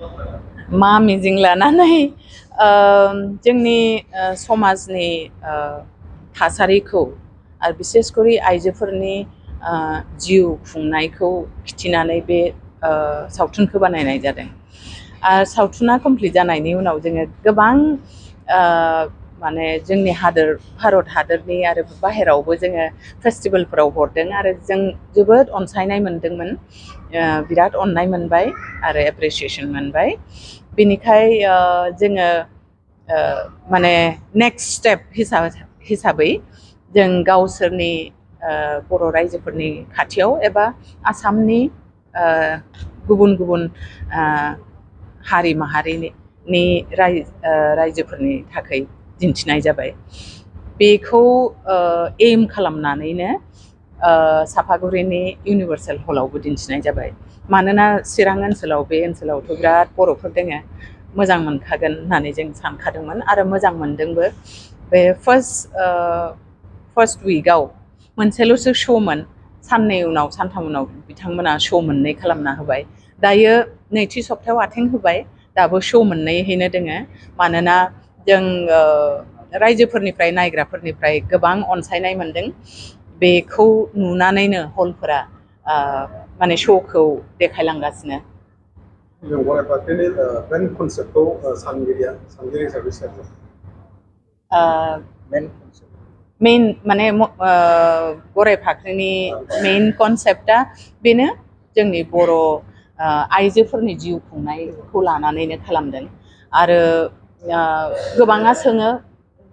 मा मिजिं लानानै जोंनि समाजनि थासारिखौ आरो बिसेसकरि आइजोफोरनि जिउ खुंनायखौ खिथिनानै बे सावथुनखौ बानायनाय जादों। आरो सावथुना कमप्लिट जानायनि उनाव जोङो गोबां माने जोंनि भारत हादरनि आरो बाहेरावबो जोङो फेस्टिभेलफोराव हरदों आरो जों जोबोद अनसायनाय मोनदोंमोन। बिराद अननाय मोनबाय आरो एप्रिसिएसन मोनबाय। बिनिखाय जोङो माने नेक्स्ट स्टेप हिसाबै जों गावसोरनि बर' रायजोफोरनि खाथियाव एबा आसामनि गुबुन गुबुन हारि माहारिनि रायजोफोरनि थाखाय दिन्थिनाय जाबाय। बेखौ एम खालामनानैनो सापागुरिनि इउनिभार्सेल हलावबो दिन्थिनाय जाबाय। मानोना चिरां ओनसोलाव बे ओनसोलावथ' बिराद बर'फोर दोङो, मोजां मोनखागोन होननानै जों सानखादोंमोन आरो मोजां मोनदोंबो। बे फार्स्ट उइकआव मोनसेल'सो श'मोन, साननै उनाव सानथाम उनाव बिथांमोना श' मोननै खालामना होबाय। दायो नैथि सप्तायाव आथिं होबाय, दाबो श' मोननैहैनो दोङो। मानोना जों रायजोफोरनिफ्राय नायग्राफोरनिफ्राय गोबां अनसायनाय मोनदों। बेखौ नुनानैनो हलफोरा माने श'खौ देखायलांगासिनो। मेइन माने गराय फाख्रिनि मेइन कनसेप्टआ बेनो, जोंनि बर' आइजोफोरनि जिउ खुंनायखौ लानानैनो खालामदों। आरो गोबाङा सोङो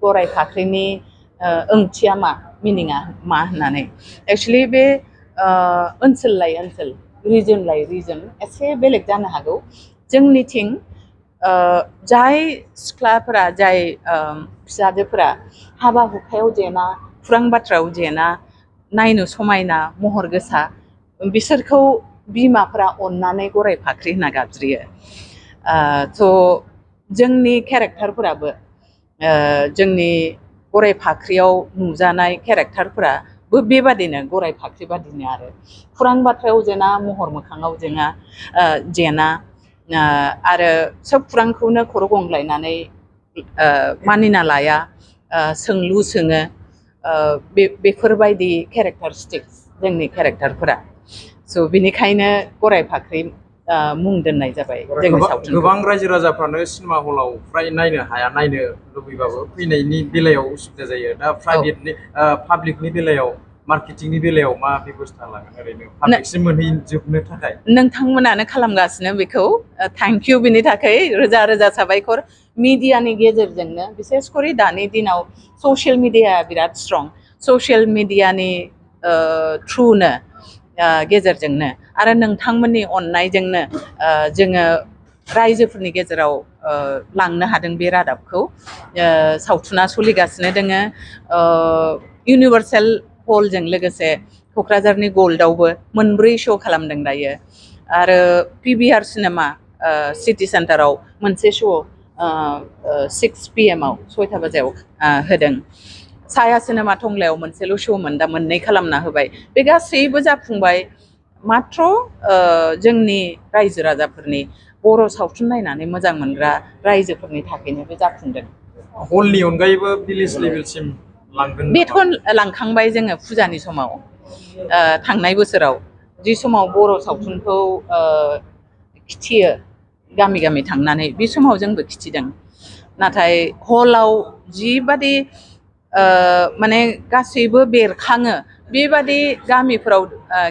गराय फाख्रिनि ओंथिया मा, मिनिङा मा होननानै। एक्सुवेलि बे ओनसोल लायै ओनसोल, रिजन लायै रिजन एसे बेलेग जानो हागौ। जोंनिथिं जाय सिख्लाफोरा, जाय फिसाजोफोरा हाबा हुखायाव जेना, खुरां बाथ्रायाव जेना, नायनो समायना महर गोसा, बिसोरखौ बिमाफोरा अननानै गराय फाख्रि होनना गाबज्रियो। थ' जोंनि केरेक्टारफोराबो जोंनि गराय फाख्रियाव नुजानाय केरेक्टारफोराबो बेबादिनो गराय फाख्रि बादिनो आरो खुरां बाथ्रायाव जेना, महर मोखाङाव जेना, आरो सोब खुरांखौनो खर' गंग्लायनानै मानिना लाया, सोंलु सोङो, बेफोरबायदि केरेक्टारिस्टिक्स जोंनि केरेक्टारफोरा। स' बिनिखायनो गराय फाख्रि मुं दोननाय जाबाय जोंनि सावथुनखौ। गोबां रायजो राजाफ्रानो सिनेमा हलाव फ्राय नायनो हाया, नायनो लुबैबाबो फैनायनि बेलायाव उसुबिदा जायो। दा प्राइभेटनि पाब्लिकनि बेलायाव, मार्केटिंनि बेलायाव मा बेबस्था लागोन ओरैनो पाब्लिकसिम मोनहैजोबनो थाखाय? नोंथांमोनानो खालामगासिनो बेखौ। थेंक इउ बिनि थाखाय रोजा रोजा साबायखर। मिडियानि गेजेरजोंनो, बिसेसकरि दानि दिनाव ससियेल मिडियाया बिराद स्ट्रं। ससियेल मिडियानि थ्रुनो गेजेरजोंनो आरो नोंथांमोननि अननायजोंनो जोङो रायजोफोरनि गेजेराव लांनो हादों बे रादाबखौ। सावथुना सोलिगासिनो दोङो। इउनिभार्सेल हलजों लोगोसे क'क्राझारनि गल्डआवबो मोनब्रै श' खालामदों दायो। आरो PVR सिनेमा सिटि सेन्टाराव मोनसे श' 6 PM आव 6टा बाजियाव होदों। साया सिनेमा टंलायाव मोनसेल' श'मोन, दा मोननै खालामना होबाय। बे गासैबो जाफुंबाय माथ्र' जोंनि रायजो राजाफोरनि, बर' सावथुन नायनानै मोजां मोनग्रा रायजोफोरनि थाखायनो बे जाफुंदों। हलनि अनगायैबो भिलेज लेभेलसिम लांगोन नामा? बेथ' लांखांबाय जोङो फुजानि समाव, थांनाय बोसोराव जि समाव बर' सावथुनखौ खिथियो गामि गामि थांनानै, बे समाव जोंबो खिथिदों। नाथाय हलाव जिबादि माने गासैबो बेरखाङो, बेबादि गामिफोराव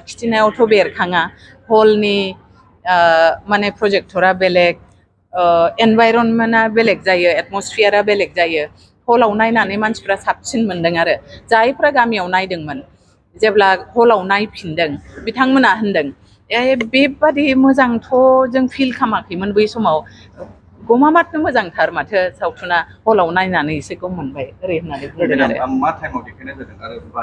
खिथिनायावथ' बेरखाङा। हलनि माने प्रजेक्टरा बेलेग, एनभाइरनमेन्टआ बेलेग जायो, एटमस्फियारा बेलेग जायो। हलाव नायनानै मानसिफ्रा साबसिन मोनदों आरो जायफ्रा गामियाव नायदोंमोन, जेब्ला हलाव नायफिनदों बिथांमोना होनदों, बेबादि मोजांथ' जों फिल खालामाखैमोन बै समाव, गमामाथनो मोजांथार माथो सावथुना, हलाव नायनानै एसे गम मोनबाय ओरै होननानै बुंदों आरो। मा टाइमाव देखायनाय जादों आरो मा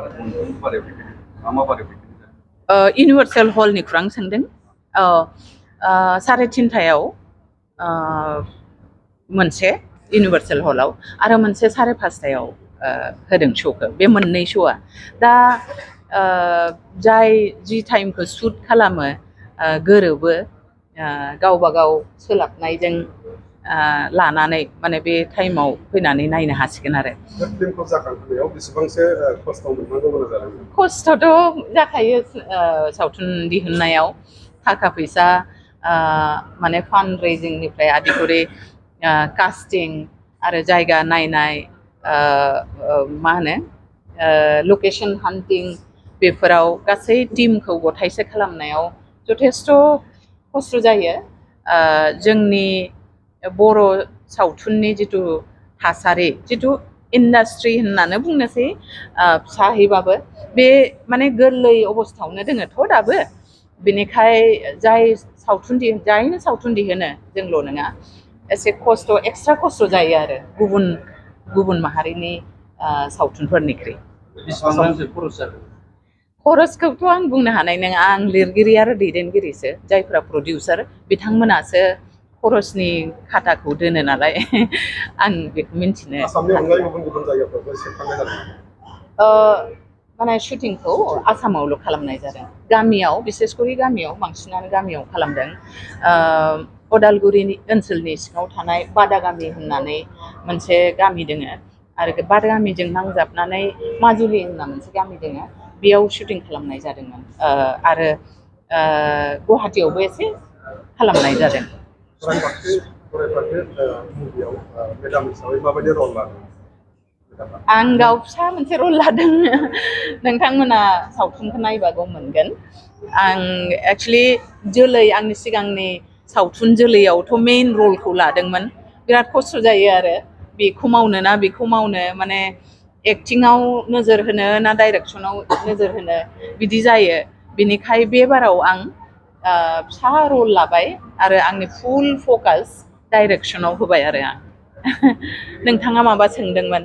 बारायाव देखायनाय जादों, मा बारायाव देखायनाय जादों? इउनिभार्सेल हलनि खुरां सोंदों। 3:30टायाव मोनसे इउनिभार्सेल हलाव, आरो मोनसे 5:30टायाव होदों श'खौ। बे मोननै श'आ दा जाय जि टाइमखौ सुट खालामो, गोरोबो, गावबा गाव सोलाबनायजों लानानै माने बे टाइमाव फैनानै नायनो हासिगोन आरो फिल्मखौ जाखांहोनायाव बेसेबांसो खस्थ' मोननांगौ गोनां जादों? खस्थ'थ' जाखायो सावथुन दिहुननायाव थाखा फैसा माने फान्ड रेजिंनिफ्राय आदि करि कास्टिं आरो जायगा नायनाय मा होनो लकेसन हान्टिं बेफोराव गासै टिमखौ गथायसे खालामनायाव जथेस्थ' खस्थ' जायो जोंनि बर' सावथुननि जिथु थासारि जिथु इन्डास्ट्रि होननानै बुंनोसै फिसाहैबाबो बे माने गोरलै अबस्थायावनो दोङोथ' दाबो बेनिखाय जायनो सावथुन दिहुनो जोंल' नङा एसे खस्थ' एक्सट्रा खस्थ' जायो आरो गुबुन माहारिनि सावथुनफोरनिख्रुइ बेसेबांसो खरस जादों खरसखौथ' आं बुंनो हानाय नङा आं लिरगिरि आरो दैदेनगिरिसो जायफ्रा प्रडिउसार बिथांमोनासो खरसनि खाताखौ दोनो नालाय आं बेखौ मिन्थिनो आसामनि अनगायै गुबुन गुबुन जायगाफ्रावबो सेबखांनाय जादों माने शुटिंखौ आसामावल' खालामनाय जादों गामियाव बिसेसकरि गामियाव बांसिनानो गामियाव खालामदों अदालगुरि ओनसोलनि सिङाव थानाय बादागामि होननानै मोनसे गामि दोङो आरो बादागामिजों नांजाबनानै माजुलि होनना मोनसे गामि दोङो बेयाव शुटिं खालामनाय जादोंमोन आरो गुवाहाटियावबो एसे खालामनाय जादों मुभियाव मेडाम हिसाबै माबायदि रल लादों? आं गाव फिसा मोनसे रल लादों नोंथांमोना सावथुनखौ नायबागौ मोनगोन आं एक्सुवेलि आंनि सिगांनि सावथुन जोलैयावथ' मेइन रलखौ लादोंमोन बिराद खस्थ' जायो आरो बेखौ मावनो ना बेखौ मावनो माने एक्टिङाव नोजोर होनो ना डाइरेक्सनाव नोजोर होनो बिदि जायो बिनिखाय बे बाराव आं फिसा रल लाबाय आरो आंनि फुल फकास डाइरेक्सनाव होबाय आरो आं नोंथाङा माबा सोंदोंमोन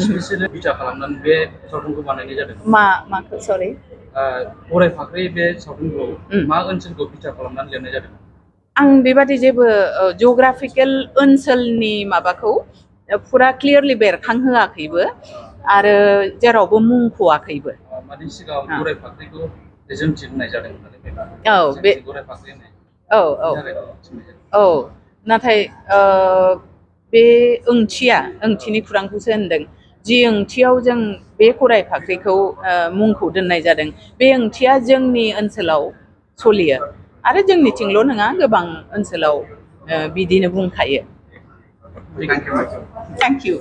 स्पेसियेलि बिथा खालामनानै बे सावथुनखौ बानायनाय जादों माखौ सरि गराय फाख्रि बे सावथुनखौ मा ओनसोलखौ बिथा खालामनानै लिरनाय जादों आं बेबादि जेबो जिअग्राफिकेल ओनसोलनि माबाखौ फुरा क्लियारलि बेरखांहोआखैबो आरो जेरावबो मुंख'आखैबो माने सिगाङाव गराय फाख्रिखौ जोंथि होननाय जादों होननानै औ बे गराय फाख्रि होननाय औ नाथाय बे ओंथिनि खुरांखौसो होनदों जि ओंथियाव जों बे गराय फाख्रिखौ मुंखौ दोननाय जादों बे ओंथिया जोंनि ओनसोलाव सलियो आरो जोंनिथिंल' नङा गोबां ओनसोलाव बिदिनो बुंखायो थेंक इउ थेंक इउ